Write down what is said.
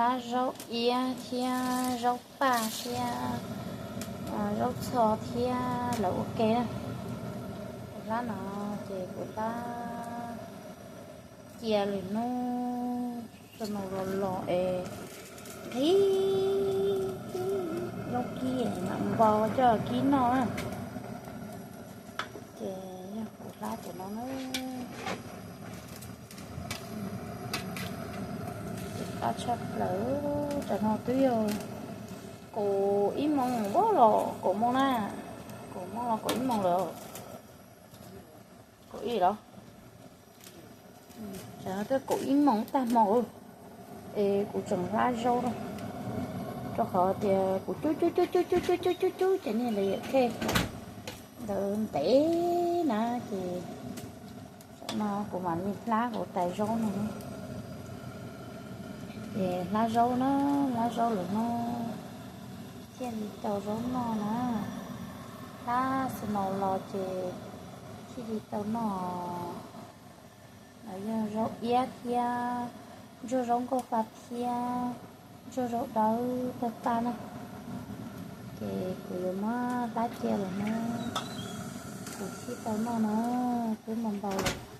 Hlab zaub iab thiab zaub paj thiab zaub txho thiab lawv ua ke na. Kuv hlab no ces kuv hlab cia lwm hnub txog no los los es nqhis zaub kib mam npau coj kib noj na. Ces yog kuv hlab cov no na, ces qab tshaj plaws. Tam no twb yog kaum ib moos los kaum moos na, kaum moos los kaum ib moos lawm. Kaum ib los? Tam no twb kaum ib moos tag hmo es kuv tseem hlab zaub na, rau qhov tias kuv cub cub cub cub cub cub cub cub cub ces niag ntawd yawm khej ntawd ntev na ces tam no kuv mam li hlab kuv tais zaub no. Ces hlab zaub na, hlab zaub lawm no thiaj li tau zaub noj na. Hlab xwb no los ces thiaj li tau noj. Los yog zaub iab thiab ntsuag zaub nkauj fa thiab ntsuag zaub dawb tawg paj na. Ces kuv yuav muab hlab cia lawm na, kuv thiaj tau noj na, twb npau npau lawm.